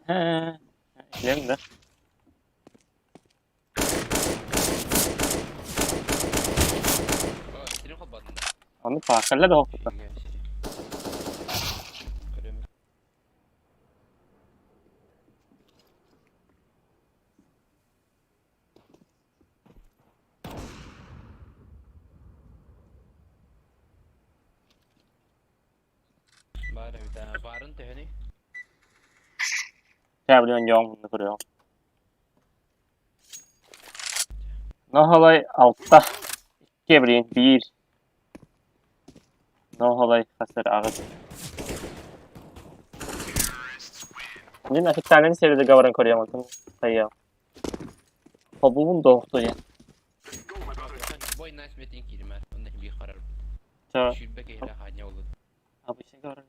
Билэм да. Сири холбоотун да. Ону паакалла да хоппута. Көрүм. Баар эбит аа. Баарын төһөнүй? Чэ, билигин дьоҥ мунна көрүөҕүм. Ноһолой алта, икки билигин биир. Ноһолой хасыр аҕыс. Мин официальный серверге баран көрүөм онтон хайыам. Хобуун доохтуйа. Бой нас метин киирмэ. Онно биир харар. Чэ, Сүүрбэ киһилээх аанньа буолбут. обычный говорю.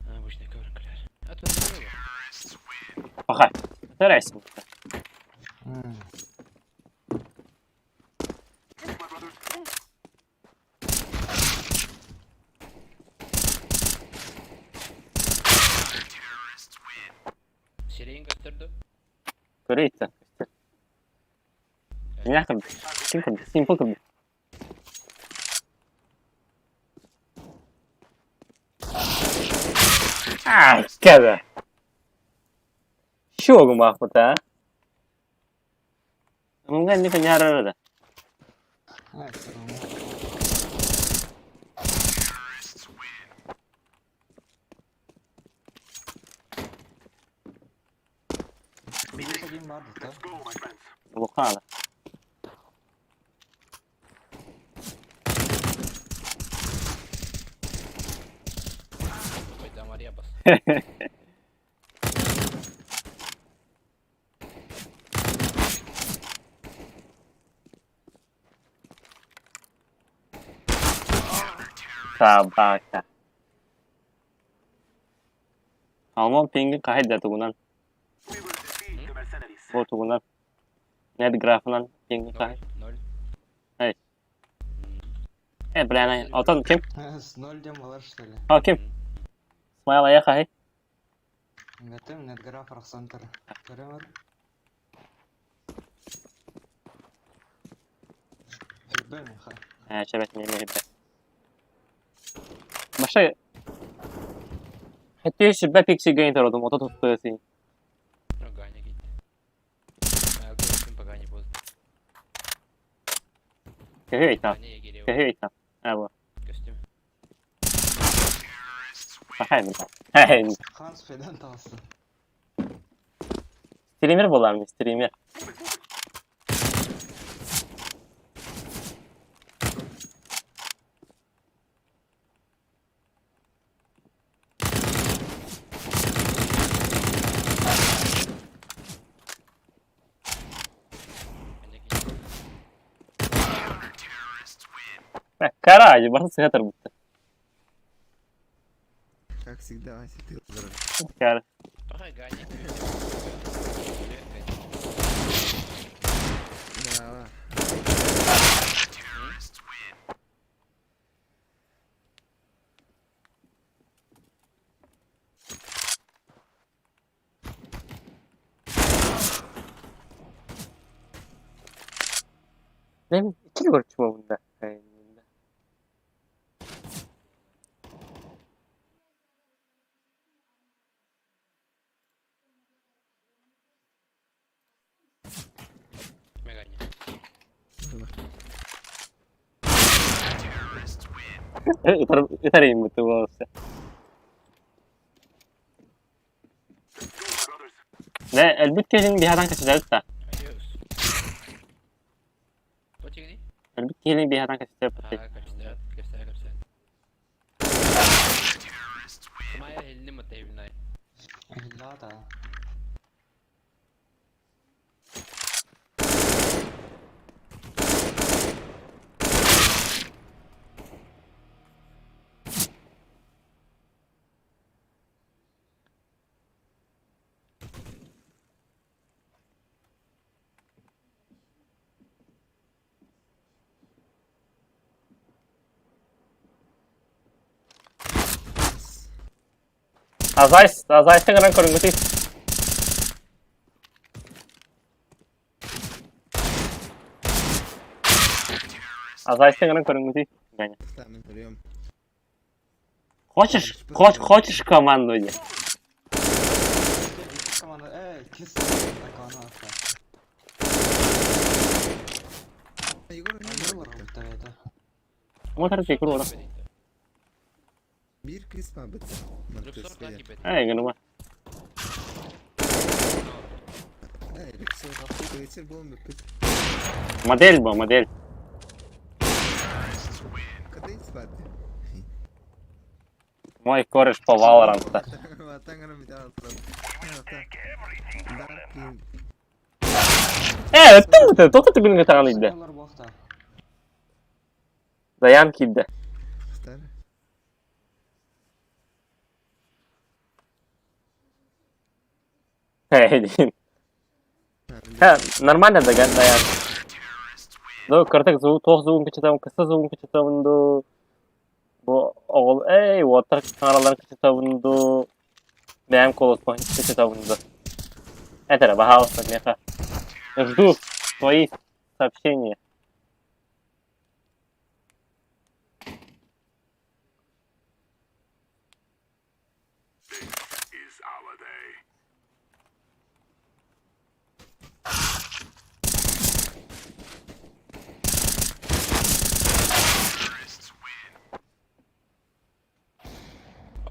Обычный көрөн кэлэр. А то Пахай. Тарайсың. Сирэйин көстөр Көрө иттен. Не кырды? Ким кырды? Симпл кырды. Ай, кэбэ. Шогум баахпыта. Мунга инник ньаарара да. Лухана. Ой, Мария бас. Собака. Алмон пингин хаһай да тугунан. Бу тугунан. Нет графынан пингин хаһай. Ноль. Эй. Э, бля, отон ким? С ноль дем алар, что ли? О, ким? Смайл ая хаһай. Нетем нетграф Рахсантер. Көрөмөр. Үрбэ миха. Э, чебет не не Баша Хэтти сүбэ пикси гейн тородум, ото туттуясын. Ганя кит. Пока не поздно. Көһү ыйта. Көһү ыйта. Э, бу. Костюм. Пахай мин. Хэй. Ханс федан таҕыста. Стример буолаам, стример. Каради, барыта сыһа турбуттар. Как всегда, Вася, ты Кара. Ганя. Да. Мен икки көрчү буолбунда. Ганя. Ытар ииммит буолуоса. Дэ өлбүт киһин биһатан кэсэтэбит да. Adios. Почти Өлбүт киһини биһатан кэсэтэбит. Аа, кэпсээн, кэпсээн, кэпсээн. Майя хилни матайбинай. Да, да. Азайс, азайстың гынан көрүнгүтүй. Азайсың гынан көрүҥҥүтүй, Ганя. Там интервью. Хочешь, хочешь команду диye. Икки команда, эй, кис такана. Егор Егор это. Мотор кей куру. Бир кис ма бит. Люксор так и Эй, гынма. Эй, Люксор, вечер был бит. Модель бу, модель. Когда спать? Мой кореш по Valorant. Э, это тот ты гынга таган иде. Даян кидде. Эй, Ха, нормально даган даян. Ду кыртык зуу, тох зуун кычытабын, кыса зуун кычытабын ду. Бу оҕол, эй, уоттар саҥаралларын кычытабын ду. Бэйэм куоласпын кычытабын ду. Это, пожалуйста, меха. Жду твои сообщения.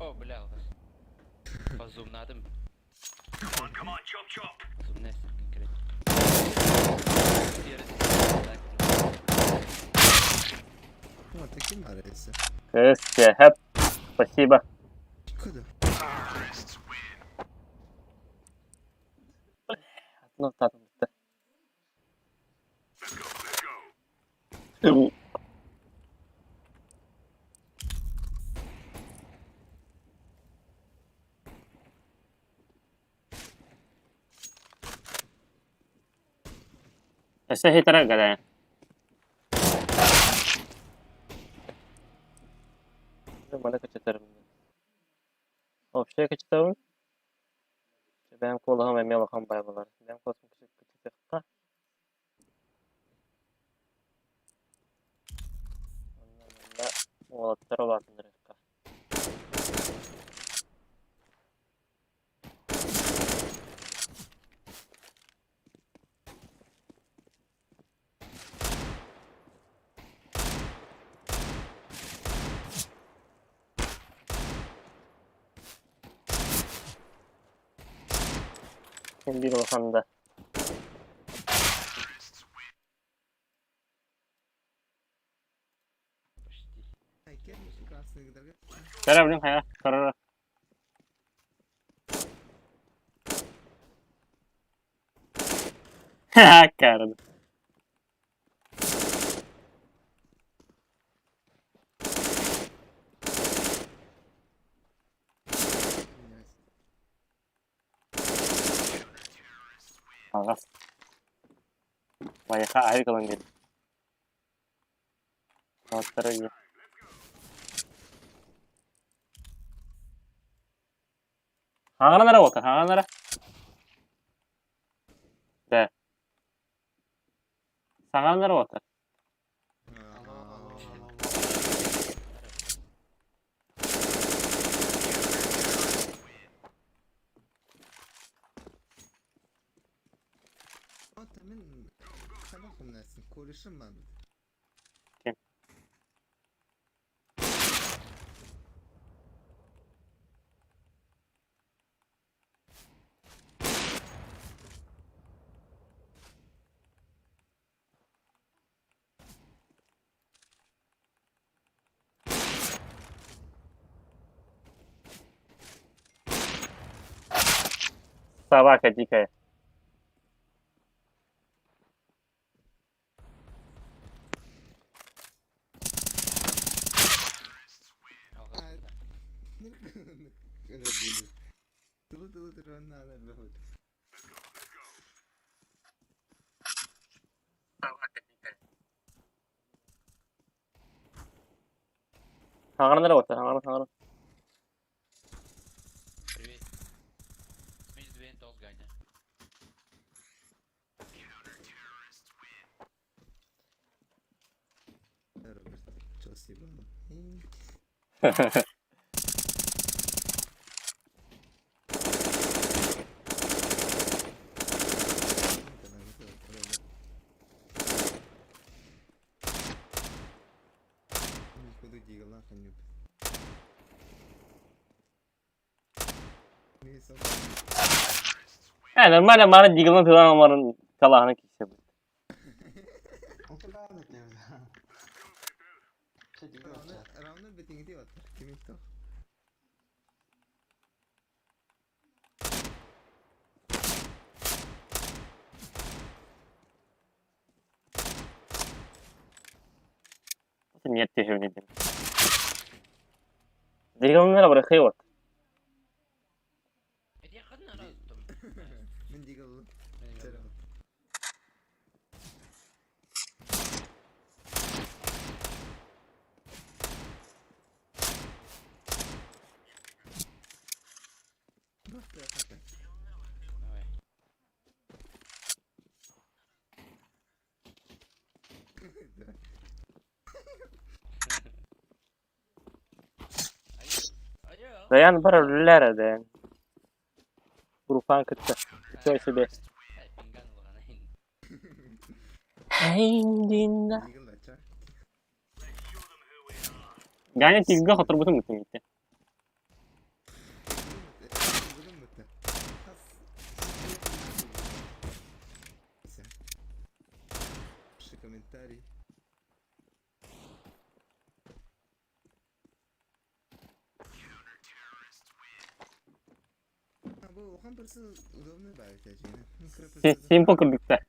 О, бля, Позумнадым. Зумнес конкретно. Кыыс, хэп. Спасибо. Ну, так, Өссө хитра гадая. Маны кычытарым. Вообще кычытабын. Бэйэм куолаһым эмиэ улахан баай буолар. Бэйэм куоласпын кычытыахха. Онно манна уолаттар улаатыннарыахха. Син биир улахан да. Көрө билим хайа, көрө. Ха, Аҕас. Байыха аһыы кылан кэллим. Уолаттара Хаҥаран эрэ уолаттар, хаҥаран эрэ. Да. Саҥаран эрэ уолаттар. Алло, алло, алло. Ким? Собака дикая. Хаҥаран эрэ уолаттар, хаҥаран, хаҥаран. Привет. Минус 2 тоз Ганя. Спасибо. Ээ, нормально маны дигылын тылан оморон талаһына киирсэбит. Нет түһүбүн этим. Дигылыннар бырахыы вот. Дайан бар үлэлэр Дайан. Группаан кытта. Үчүгэй себе. Ганя тиггэ хоторбутун бүтүн итте. Симпл курдуктар.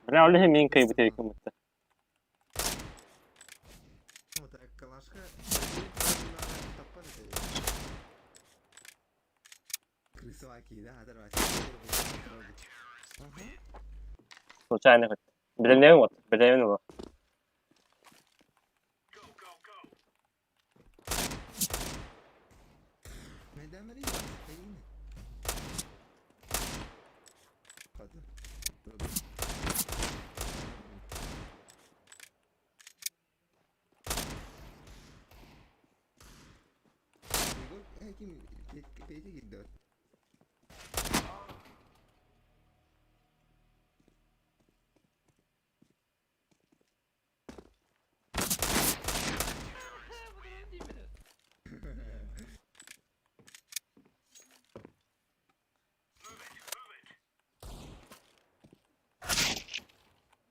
Бля, ол иһин мин кыайбыт эбиккин бытта. Случайно хоть. Билинэбин вот, билэбин олох.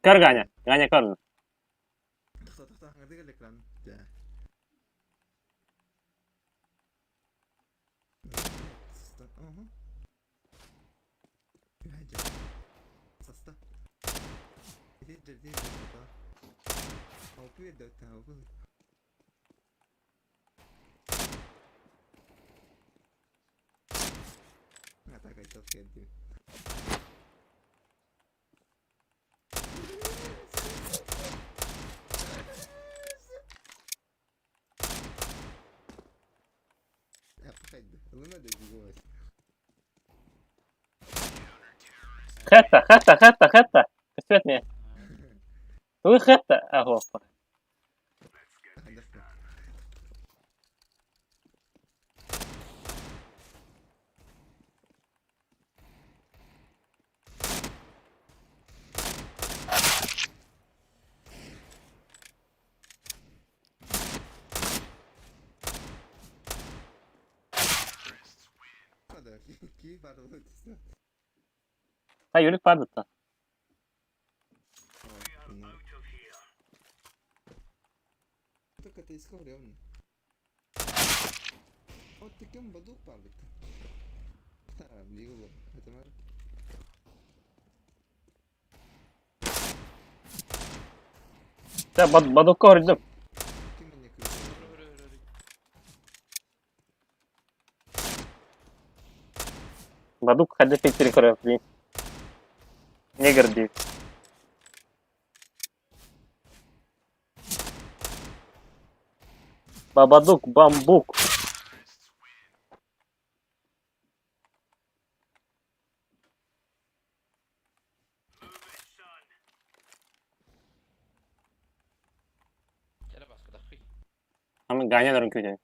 Көр Ганя, Ганя көр. Хэтта, хэтта, хэтта, хэтта. Көстүбэт миэ. Тугу хэтта? Аһуохпа. Ha yörük vardı da. Дьэ, бадукка көрдүм. Бадук хайда пиктери көрөппүн. Негр дии. Бабадук, бамбук. Ганя дорон күүтэн.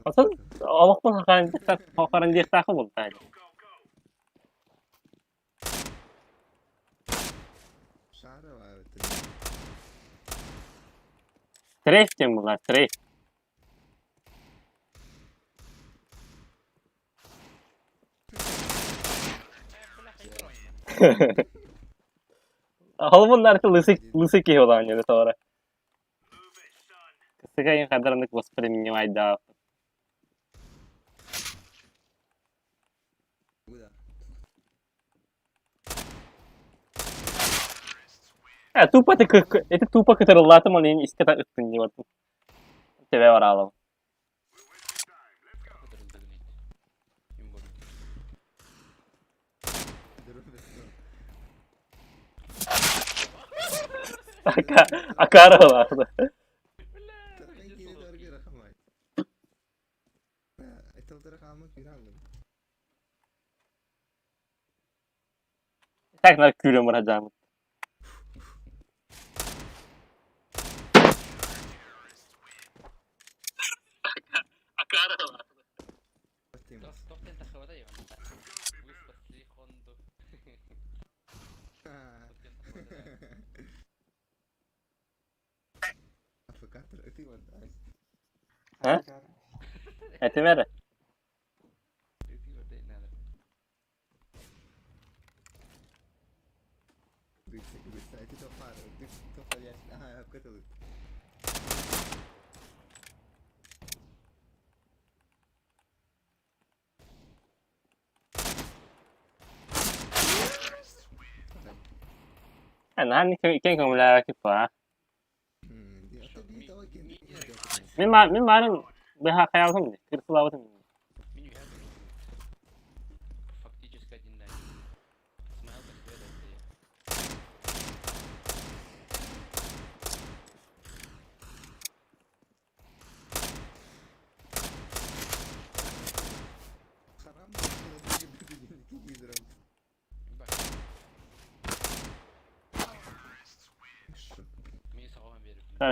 Оттон олохпун хахаран диэхтаахы буолта. Трейф диэн буолар, трейф. Холбун нарты лысый лысый киһи буолаҕын дьэ тоҕо Кыстыга хадараннык воспринимайдаах. Тупо ты это тупо кытырыллаатым ол иһин истэ ыттын дии бардым. Тэбэ бараалам. Акаары ылаахта. Так на күүрэн бараджаамыт. Э? Этимэр. Наһаа киэҥ көҥүллээбэккит буолаа. Мин мин баарым быһа хайаабытым дии, кырсылаабытым дии.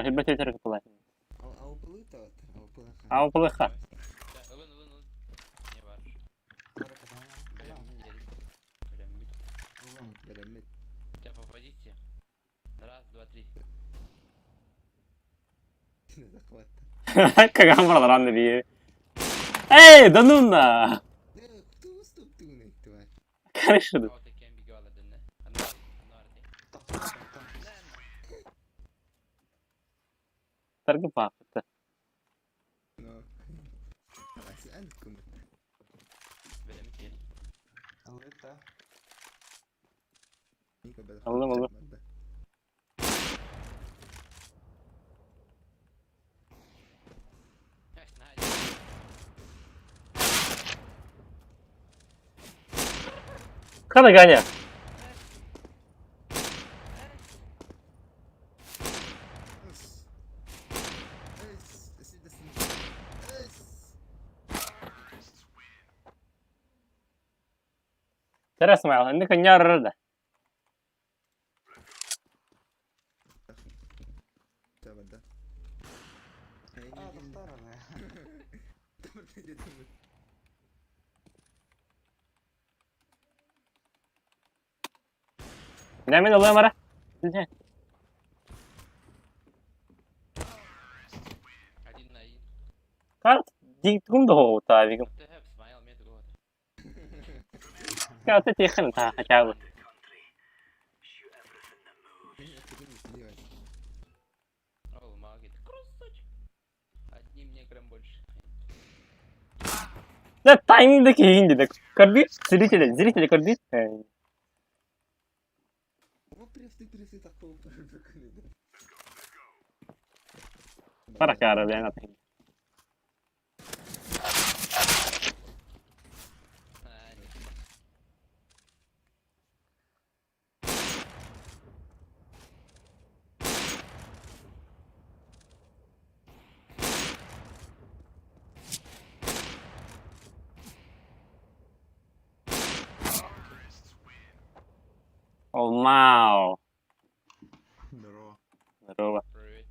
Хиббет этер кытылай. Алпылыха. Каган баралар бии. Эй, да ну на! Конечно. Таргы паапыта. Аллым аллым. Хана Ганя. Тара Смайл, инник ньарры да. Мин ылыам ара. Карт диккум да Карта тиэххин та хотя бы. Не экран больше. Да тайминг да киһиҥ диде. Көрдүү? Зрители, зрители көрдүү? Para cara, bene. Oh, мау. Здорово. Здорово. Привет.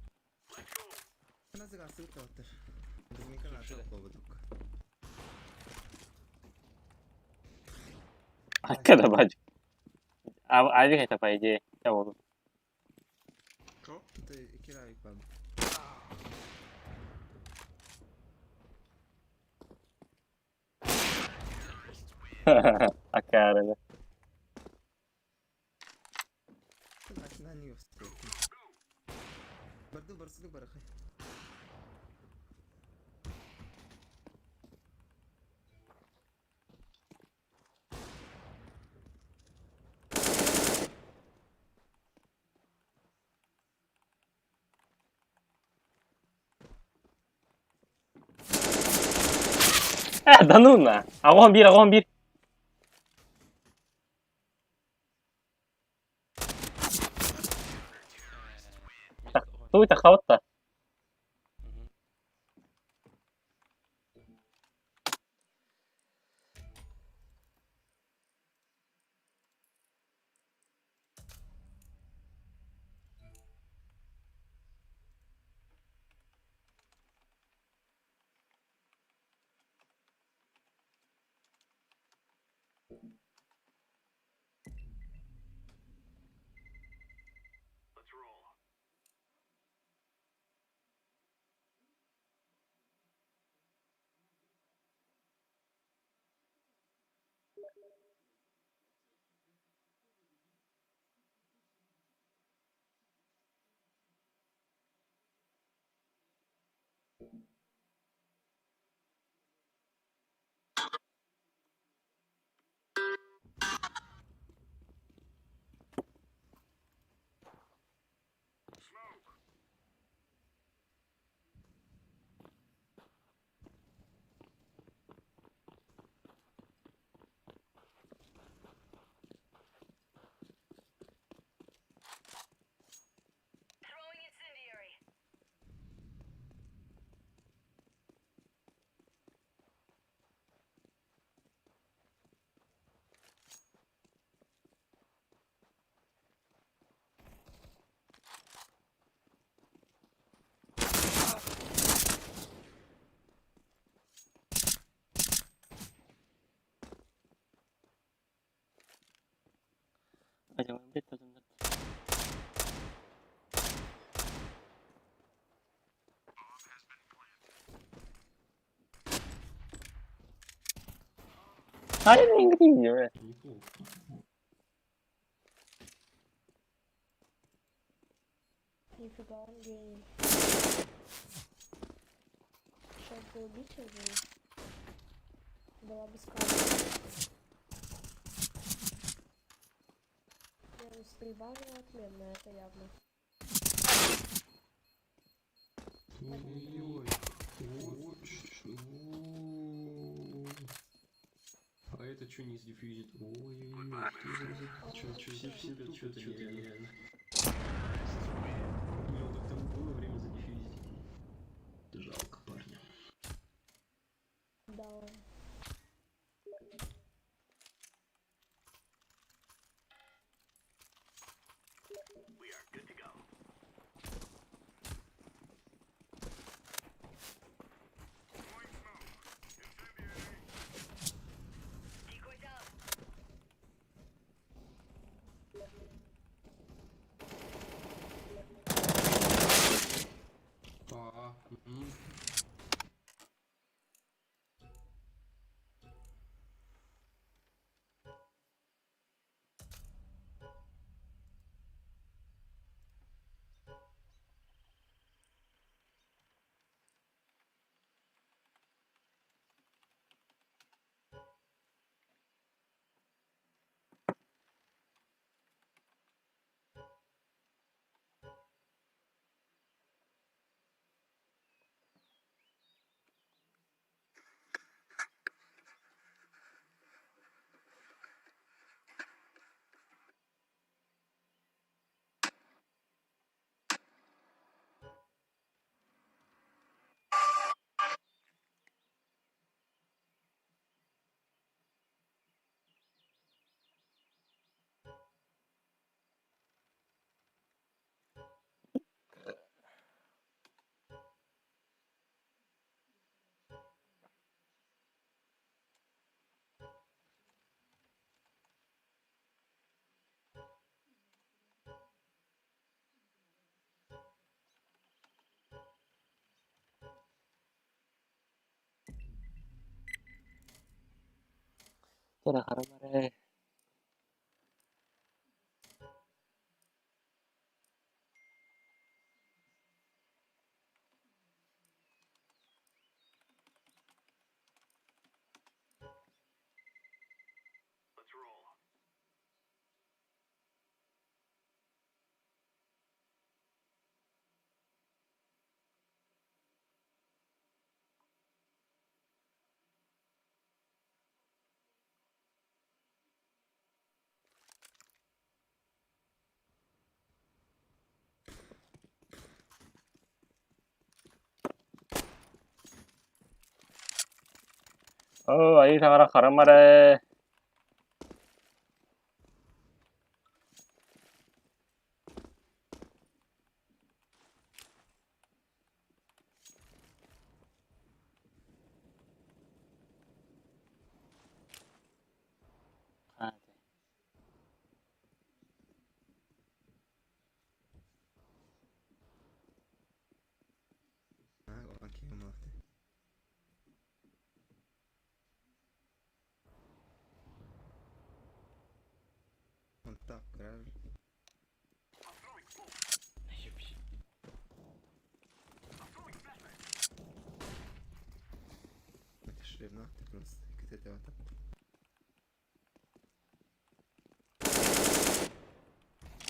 Hakikaten bak. Abi, abi это по идее. Я буду. Акара, Да ну на. Агон бир, агон бир. Туй тахаватта. Timing Неплохо. Нифига он гений. Сейчас бы убить его. Была бы сказка. Не, ну стрельба у него отменная, это явно. Ой-ой-ой. А это что не сдефьюзит? Ой-ой-ой, что за... Чё, чё, все, все, что-то нереально. У него так там было время задефьюзить. Жалко парня. Да, он. А, м. Тура харамарэ. Оо, айыы таҥара харамарэ.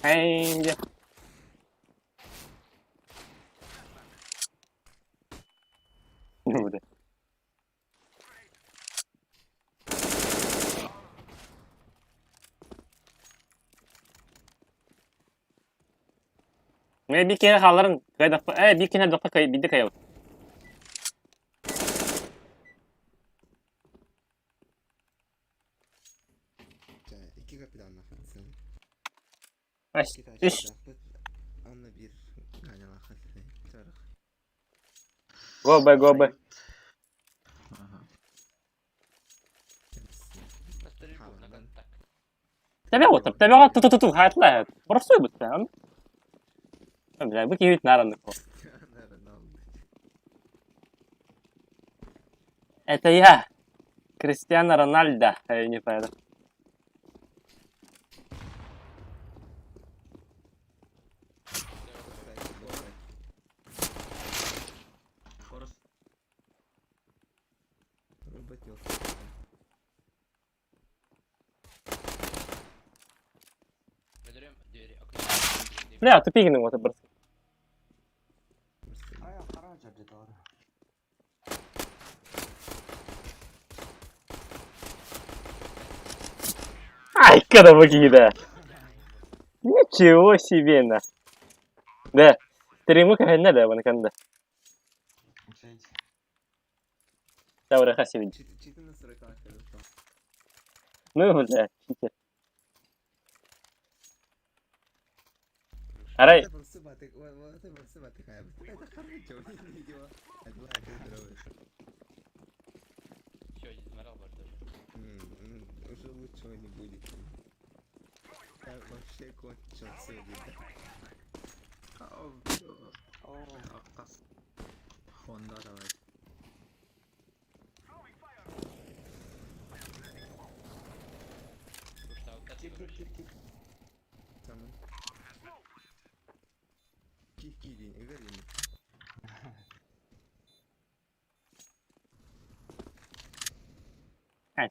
Эй, Буде. Мен bir kere хааларын bir kere dokka kay биирдэ кайабыт. Үс. Go be, go be. Тэбэ отыр, тэбэ ту ту ту хайтлаа. Борсуй бут. Бля, бу киһит нараннык. Это я. Кристиано Рональдо. Не поеду. Бля, тупик вот просто. Ай, когда выглядит. Ничего себе на. Да. Стримы как надо, вон канда. Добре, хасиб. Ну, бля, читер. Арай. Уже лучшего не будет. Я вообще кончился, Honda давай.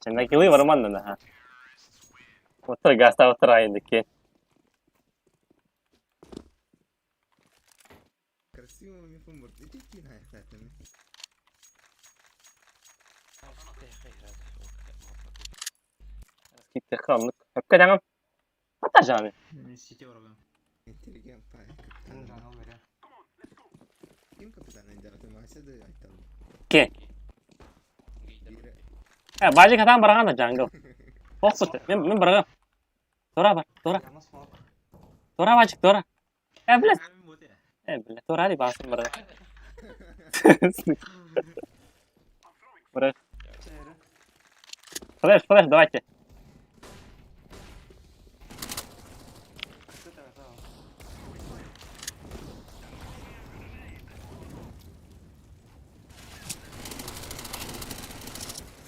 Чандакилы варманна ха. Отыр гаста отыр айындыки. Красиво ми фумбурт. Иди кина хатами. Китте хамнык. Hakikaten Ата жаны. Интеллигент пай. Ким капитан айтам. Ке. Бажы катан барган да жангл. Ох мен мен барган. Тора бар, тора. Тора бажык, тора. Бля. Бля, тора ди басын барган. Бра. Флеш, флеш, давайте.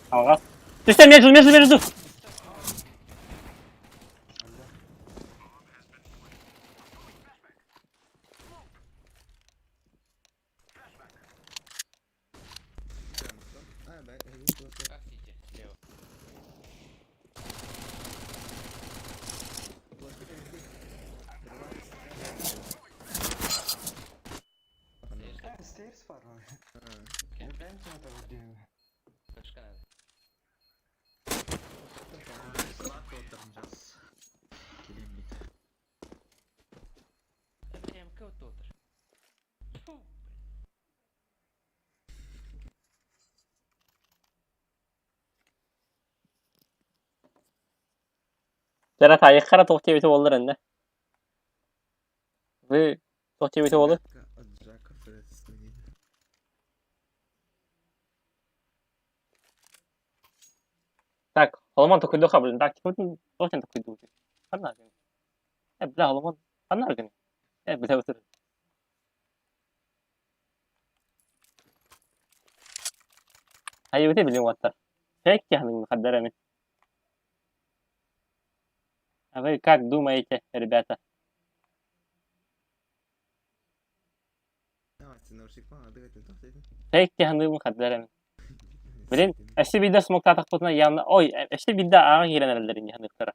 Алгас. Түстө между, между, между. Как сити? Слева. Stairs. Stairs var mı? Ben sana da diyorum. Флешка надо. Да прям кого тут? Фу, блин. Дара таайык хара туох диэбитэ буоллар иннэ. Вы туох диэбитэ буолуй? От Джака Фред. Так, холомон токуйдуха, блин, так, туох диэн токуйдуубут? Ханна аргыный? Э, бля, холомон, ханна аргыный? Э, бля, утыр. Хайыбыты билин уоттар. Фейк тиһаныгын хаддарами. А вы как думаете, ребята? Фейк тиһаныгын хаддарами. Блин, өссө биирдэ смоктаатахпытына явно... Ой, өссө биирдэ ааҕа киирэн эрэллэрин дьаһаныктара.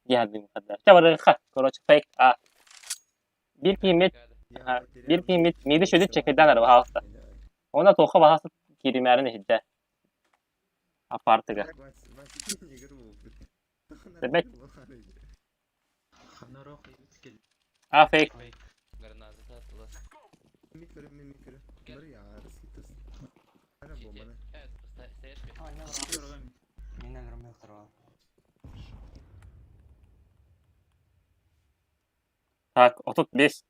Дьаһаныгын хаддар. Чэ барыахха, короче, фейк а. Биир киһи мид, биир киһи мид, миди сүдүт чекайдан ара баһаалыста. Онно туохха баһаалыста кииримээрин иһирдэ. Апартыга. Демек. А, фейк. Граната атыла. Stairs. Мен өлөрөм yok. Так, 35.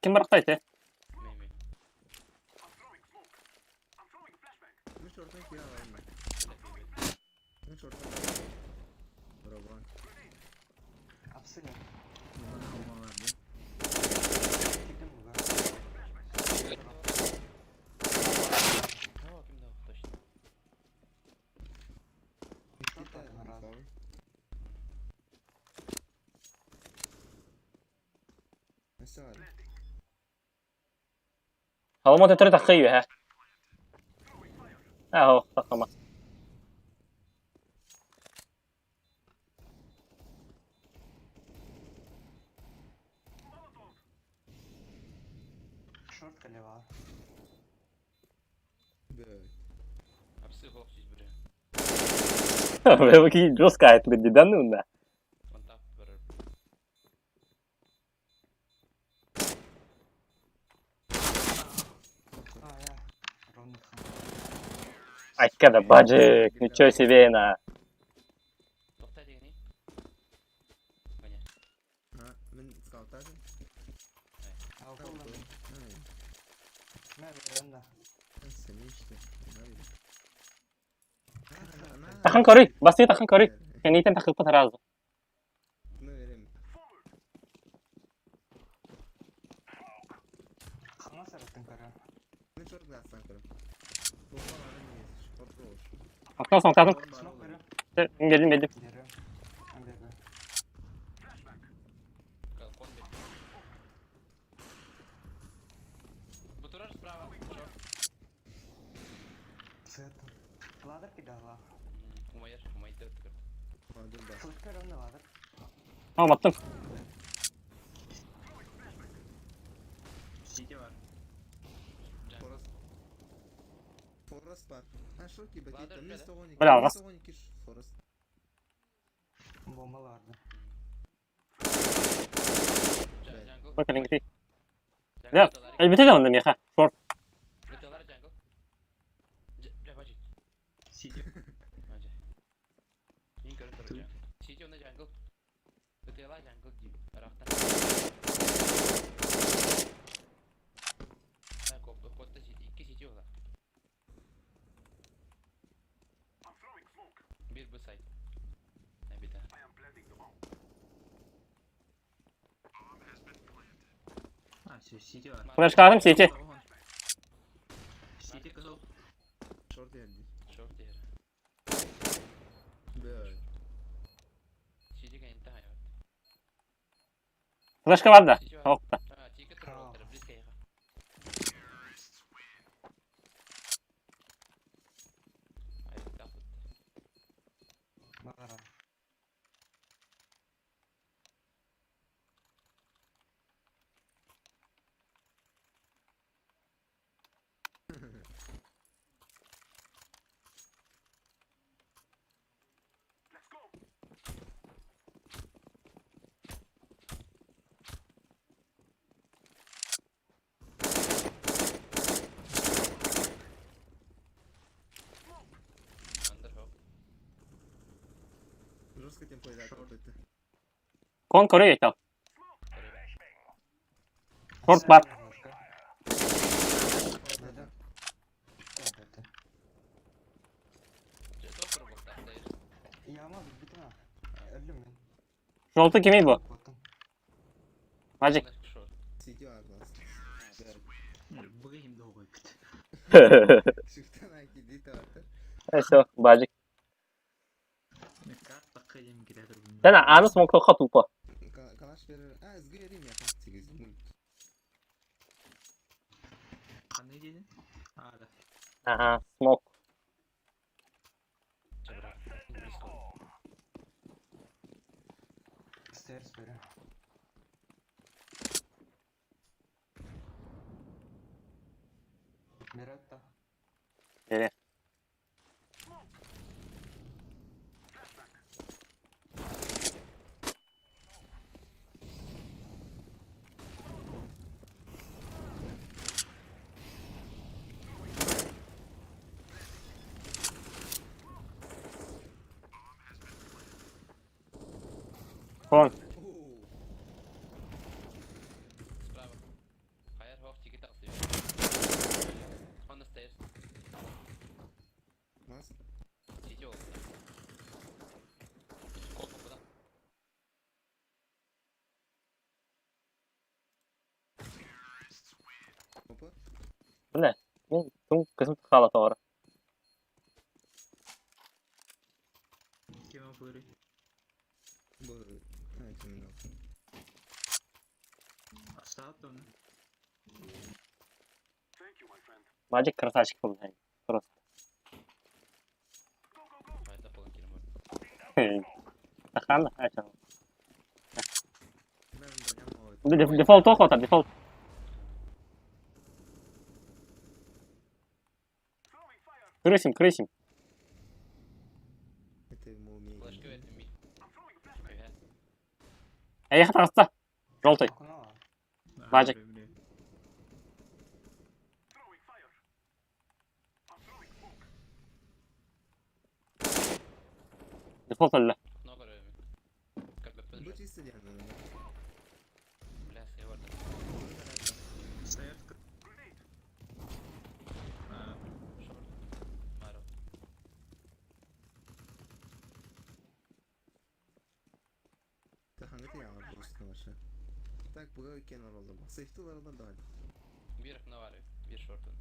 Ким барахтай те? Мими. Апсыня. Кирдим буга. О, ким да, точно. Шорт раз. Холомон төтөрү таххый үһэ. Аа, таххама. Шорт калева. Апсы хоп здесь, бля. Вы жестко это да ну да. Вон там, бр. А, я. Ровно. Айкада баджик, ничего себе на. Тоқта дегені. Ваня. А, болду. Мен берем да. Тахан көрүй, басы тахан көрүй. Кенейтен тахыппыт сразу. Қана сараттың көрі. Оттон соңтатын. Смок көрі. Келдим, келдим. Бері. Бері. Балкон бер. Бутурар справа. Шорт. Цвет. Ладер кидала. Умаяр, умайды өткір. Флеш көрі ладер. Tamam attım. Jungle. Forest var. Ha şok gibi. Ladder Minus 12. Бля, раз. 12 Forest. Бомба барды. Jungle. Bakın gitti. Jungle Ya, буталар. Elbette de onda Miha. Short. Буталар jungle. Бля, бажи. Бажи. Ең көріп тұр jungle. Сити онда jungle. Буталар jungle деймін. Арақта. Ha, koptu. Kodda сити. Икки сити ола. Bir bu сайт. Бita. Флешка сити. Short geldi. Short diğeri. Böyle. Сити кайынта hayat. Флешка бар да. Сити бар. Hoppa. Ha, тики тұр олтыр, близко еға. Баҕара. Underhook. Жестко темплей, да, какой-то. Кон көрө етал. Шорт бар. Да. Да. Топ көрө Яма бүтүн. Өлдүм мен. Жолты кимей бу? Боттум. Мажик. Шорт. Сидя, глаз. Бүгін доғой бит. Шифтан айки, таватыр. Все, бажик. Карта қайым кирәдер. Сен аны смоктоққа тупо. Калаш берер. А, ізгі берейін я. Сегіз мульт. Қандай деді? А, да. Ага, смок. Близко. Стерс бере. Берет Бере. Кон. Справа. Хайер хох тикет алты. On the stairs. Нас? Сити ол. Кол бұдан. Опа. Мен түн кызым қала тоғыры. Кем көрі? Бұл... А, терминал. Астап оны. Мажик красавчик был. Просто. Хайда болған келем бар. Тахана, айча. Мен броням алып. Дефолт тоқ отар, дефолт. Крысим, крысим. Это ему умение. Флешка өтті ми. Аяқ тағыста. Желтый. Окно. Мажик. Дефолт өлі. Окно көрі. Көрбеппін. Бұл чисто диана. Бля, сей бар. Стоят. Шорт. Маро. Тахангы яңа просто вообще. Так, бұға екен оралды. Сейфті оралдан да. Bir окно бар. Bir шортын.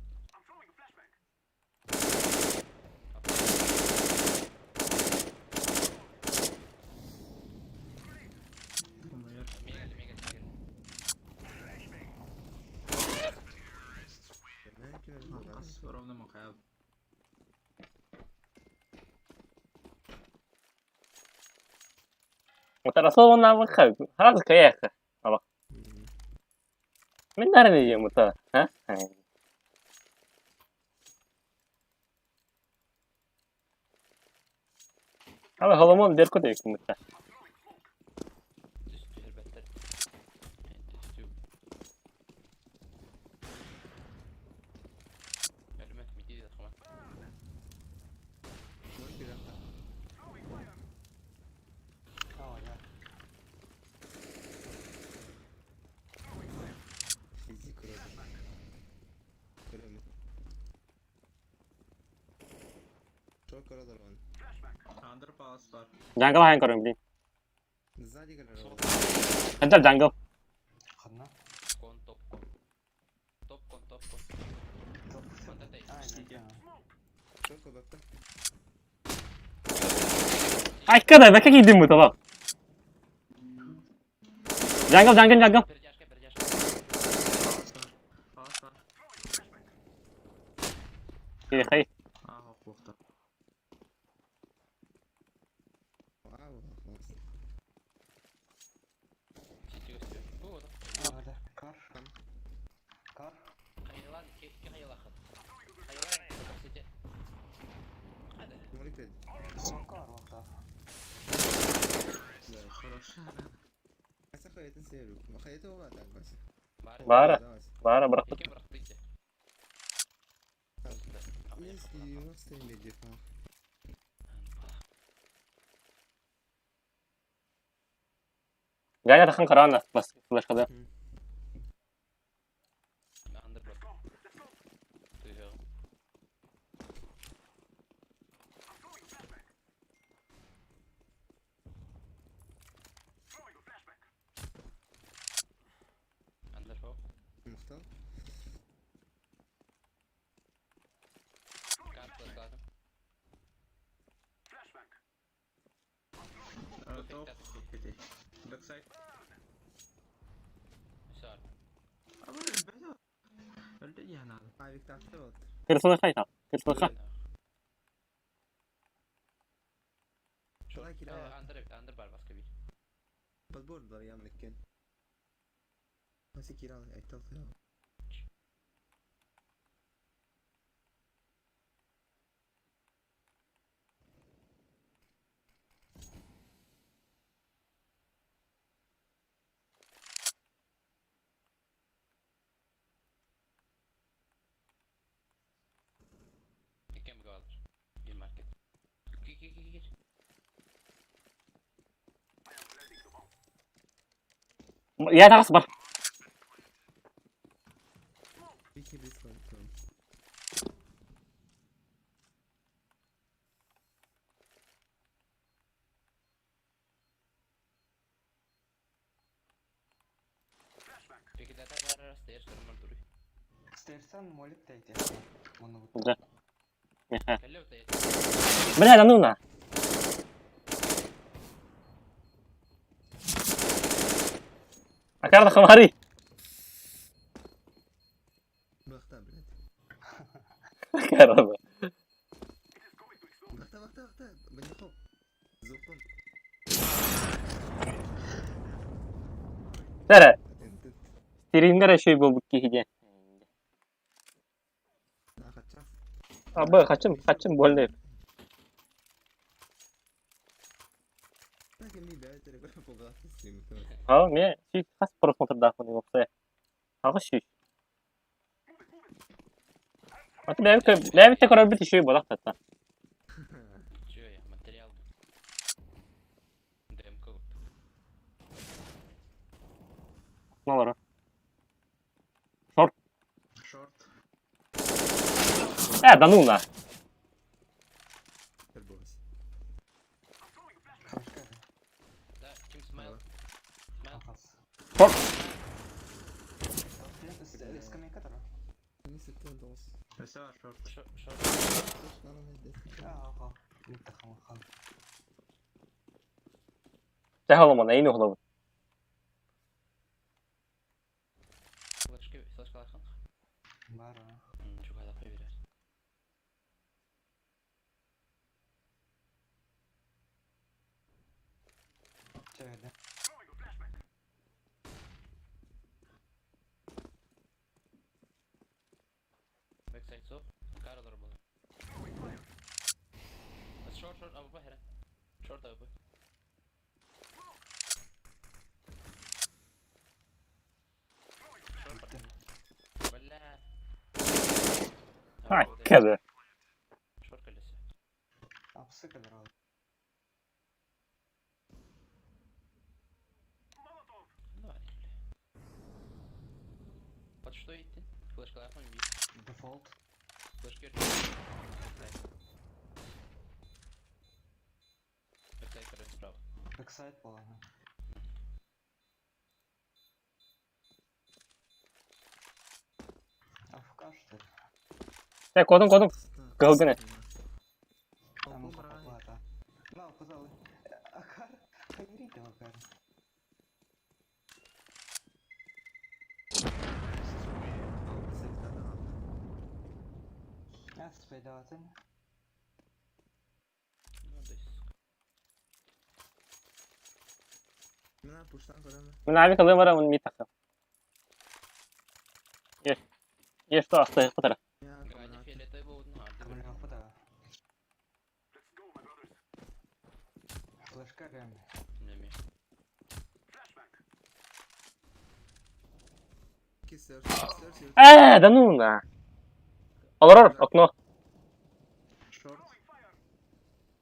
Мегел, мегел, мегел. Мен кем Қас ровно мақайып. Отарасы онна баққа. Харазы каяққа. Мен нәре деймін мұта. А? Ала холомон берко дейік мұта. Түс түһәрбәттер. Түс Әліме, миди де қама. Aa, Физик вроде. Кроме. Что коридор он? Андер палас бар. Жаңгыл хайын көрім, блин. Сзади коридор. Ханчар жаңгыл. Ханна. Кон, топ, кон. Топ, кон, топ, кон. Топ. Контактай. Aynen. Что куда-то? Айкада, бәкә кидим мұта бақ. Жаңгыл, жаңгыл, жаңгыл. Пердяшка, пердяшка. Палас бар. Хей, хей. А, оқуқта. Баара, баара бырахпыт. Ганя тахан караана флешкада. Кырсылыха кырсылыха. Я таҕыс бар. Да. Бля, да ну на. Акарда хамари. Акарда. Тәрі. Стримгер еще был кихиде. Абы, хачым, хачым больный. Ха, мен сүй хас просмотр дахмын опса. Ага сүй. Аты ләбит ләбит көрөр бит еще болак татта. Налара. Шорт. Шорт. Э, да ну на. Шорт. Тэхоломон, эйн ухлов. Ай, кәді. Э, кодун, кодун. Кылгыны. Мен авик алым бара, он ми тақы. Ешто астыахпыт эрэ. Ганя фиолетовый буолбутун хаардыы көрдүм. Көмөлөөхпүт аҕа. Флешка кэм. Неме. Икки stairs, stairs, stairs. Ээ, да ну на. Олорор, окно. Short.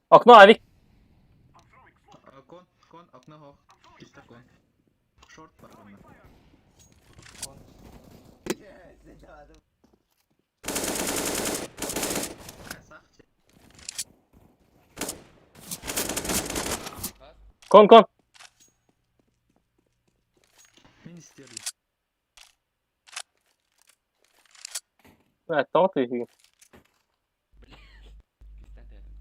Окно, авик. Кон, кон, окно хох. Чисто кон. Шорт бар онно. Кон. Сахчы. Кон, кон. Министерли. Ээ, тоҕо тыыһыгын? Кистэн тээтим.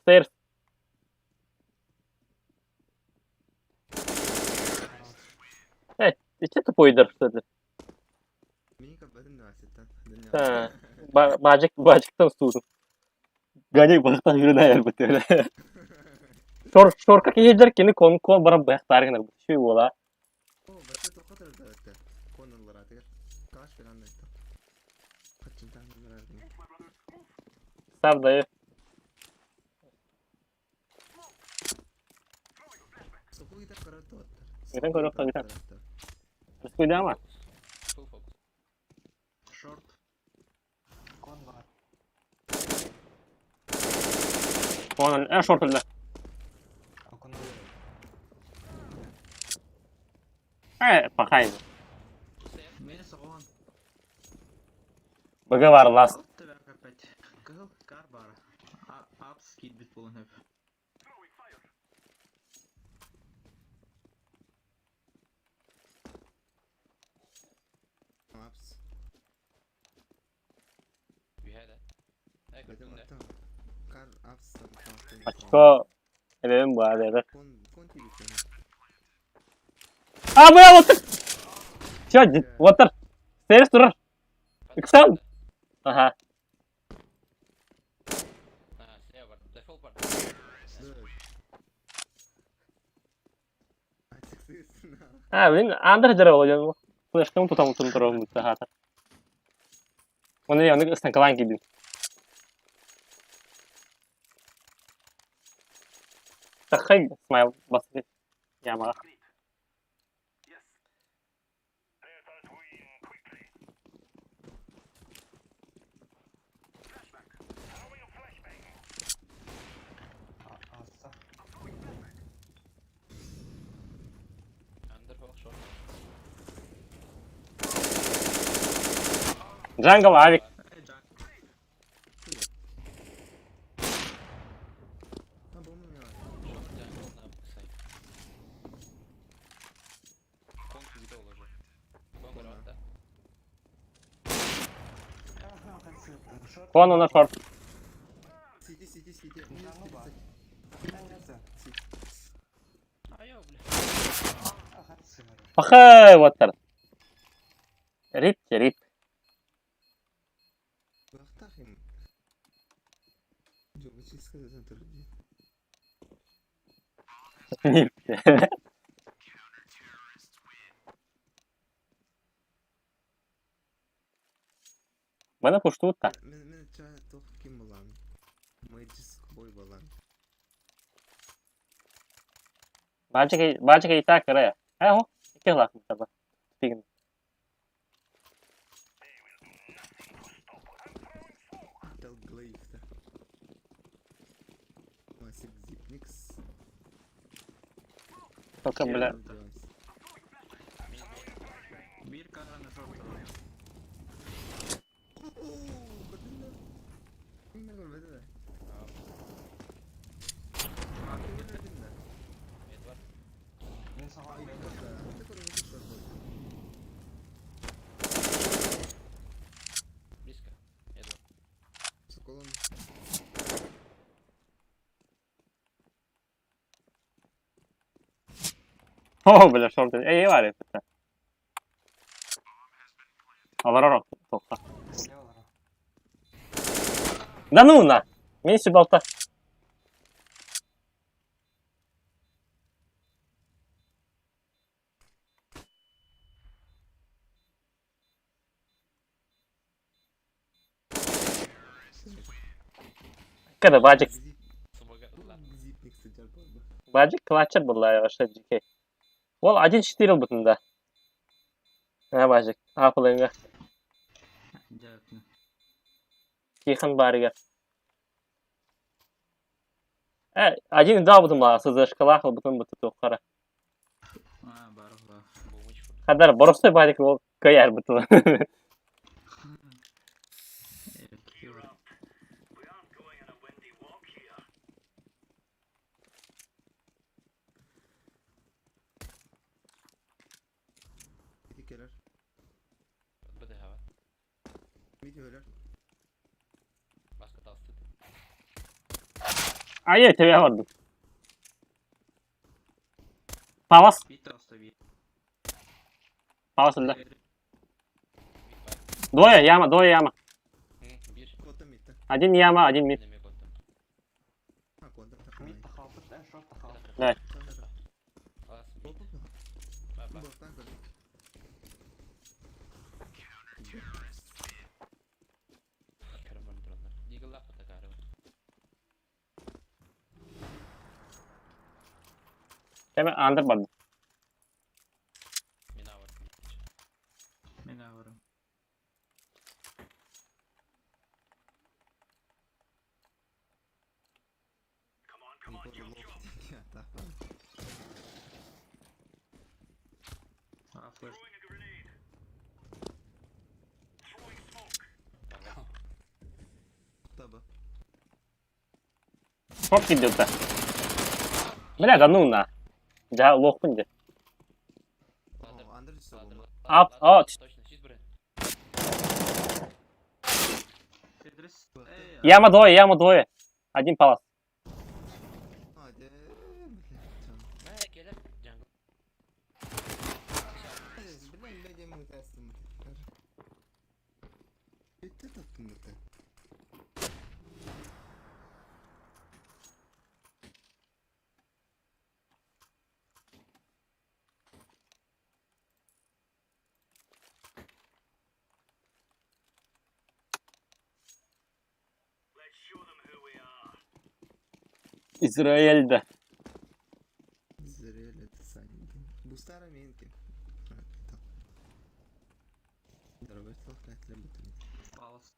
Stairs. Э, ты че тупой что ли? Мини капатын да сеттен. Ха. Баажык, баажыктан суудум. Ганя бахтан жүрүн аяр бутыр. Шор, шорка киһилэр кини кон кон баран бахтар гынар. Шүй буола. О, бата тоқатыр да этте. Коннолар атыгар. Каш филан да этте. Качын таңнар ардын. Сар дайы. Соку гитар каратты оттар. Гитар каратты, гитар. Скуйдама. Full focus. Шорт. Кон бар. Онон э шорт өллө. Окно. Э, пахай. Мені соған. Бага бар лас. Тебе опять. Кыл кар бар. Апс кит бит болын хөп. Апс. Үһэ да. Э, Бетем көрдүм да. аттан. Кар апс. Очко. Эбэм баа деді. Кон кон тибит. А, бля, вот Чё, вот Stairs турар. Ыксан. Ага. А, слева бар. Дефолт бар. А, блин, андер жара болжан. Флешкам тутам тутам турам бутта хата. Оны я оны станкалан кибин. Тахай смайл басты. Ямага. Аста. Андер хох шорт. Джангл авик. Э, джак. Там бомба мела. Шорт джангл на сайт. Кон кибит ол уже. Кон көрөт да. Шорт. Кон она шорт. Сиди, сиди, сиди. Джангл бар. Сиди. Айо, бля. Пахай вот тар. Рип, рип. Бахтахим. Жо, сказать турди. Нип. Мана пуштута. Мен мен ча тох ким болан. Мэджис бой болан. Баажык баажык и так кыра. Э, хо. Икки лак таба. Тигин. Тел глейв та. Масик зипникс. Только, бля. Бир кара на шорт. Мид бар. Мен саған Близко. Эдвард. Соколон. О, бля, шорт. Эй, бар это. Аларар тоқта. левый. Да ну на. Мен балта. Когда Бадик, Зипник сылдьар буолла. Бадик клатчер была вообще дикий. Ол 1-4 ылбытын да. А, Бадик, апылыңа. Дьэ, окно. Тихон барыгар. Один да бутын бала, СЗшкалах ылбытын буты тоққара. А, бар бар. Хадар боростой Бадик ол каяр бутын. Э, бар. Ити кэлэр. БДХ. Мид өлөр. Баска талсты. Ай, тебе бардым. Палас, Бит остави. палас ылда. Двое яма, двое яма. Bir. Кота мидтэ. Один яма, один мид. Неме коттум. А, контр. Мид тахалпыт, шорт тахалпыт. Давай. Алас. Ба, ба. Бортан көрдүм. Караман дроннар. Дигл лапа такары. Hemen андыр барды. Мина бар. Мен барам. А, флеш. Таба. Хоп gidiyor da. Бля, да ну на. Да, лохпын де. О, андыр түсті болма. Ап, а, Точно, чиз бре. Тетрис. Эй, Яма двое, яма двое. Один палас. А, де, блядь. Мә, келер. Джангл. Блин, блядь, мы тестим. Өтті таптым бітті. Израильда. Израиль это саники. Бустара менки. Палас.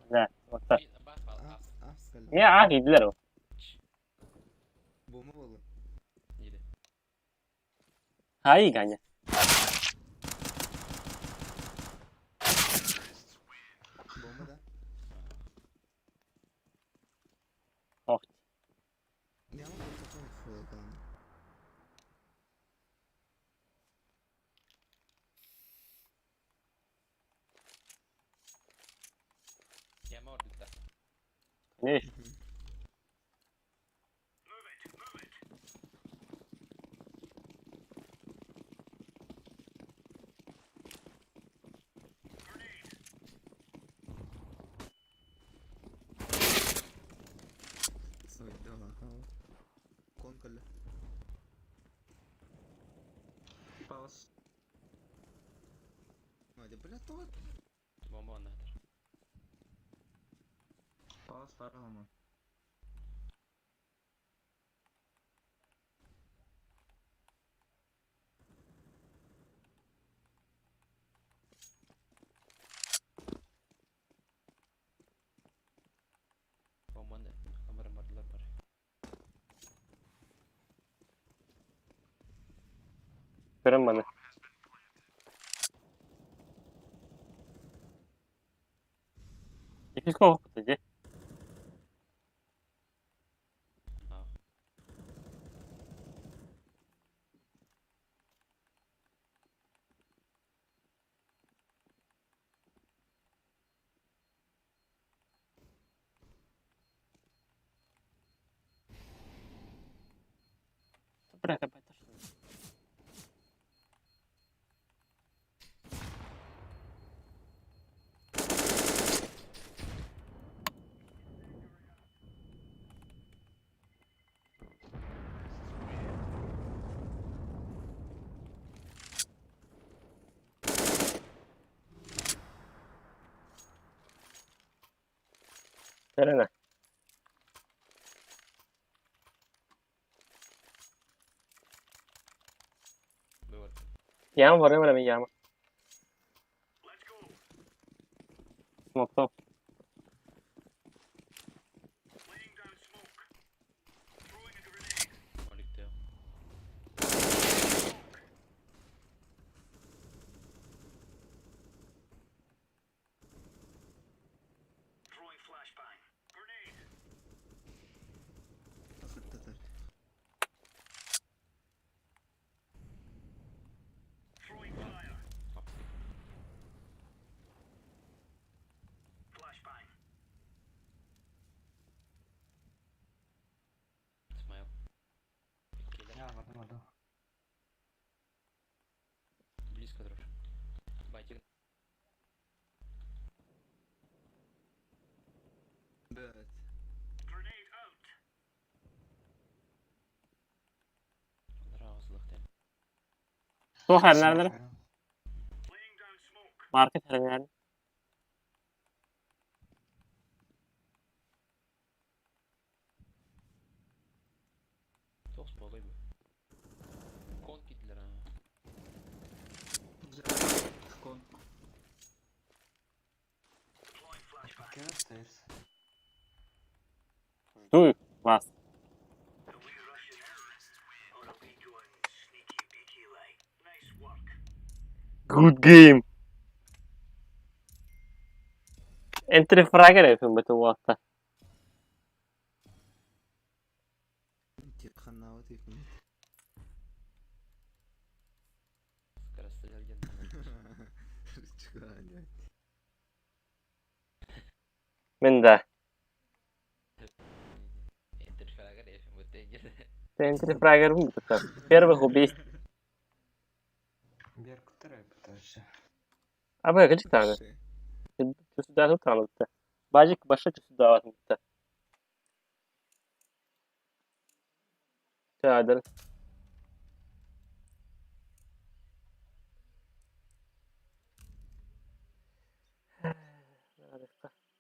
Да, вот так. Бас, бас, бас. Не, а, gidiler o. Bomba болу. Иди. Хай, Ганя. Bomba да. Ох. Я могу такой флэган. Яма ордукта. Не, Сой, да, Конкаль. Палас. Надя, бля, то. Бомба оннатыр. Палас баралма. Бомбаны камера мардылар бар. көрем маны. Дефиско оқыпты, де. А. Бля, это что? Helena. Бывает. Яма var hemen яма. Smoke top. Молик Тео. Сыттатар. Смайл. Киллер. Я бардым бардым. Близко друж. Байтик. Бэт. Нравился. Туох эрнэрдэр? Маркет эрнэр. Тоқс болой бы. Кон китлер, а. Кон. Кевер stairs. Жду их вас. Good game. Entry fragger yapıyorum bütün bu hafta. Ханнаабат икин. Скорострел диэн. Чыгаан. Мен да. Entry fragger yapıyorum bütün. Entry fragger bu tutar. Первых убийств. Беркут пытаешься. Абы кыжык тагы. Түсүдә туталып. Бажик баша түсүдә атып. Чадыр.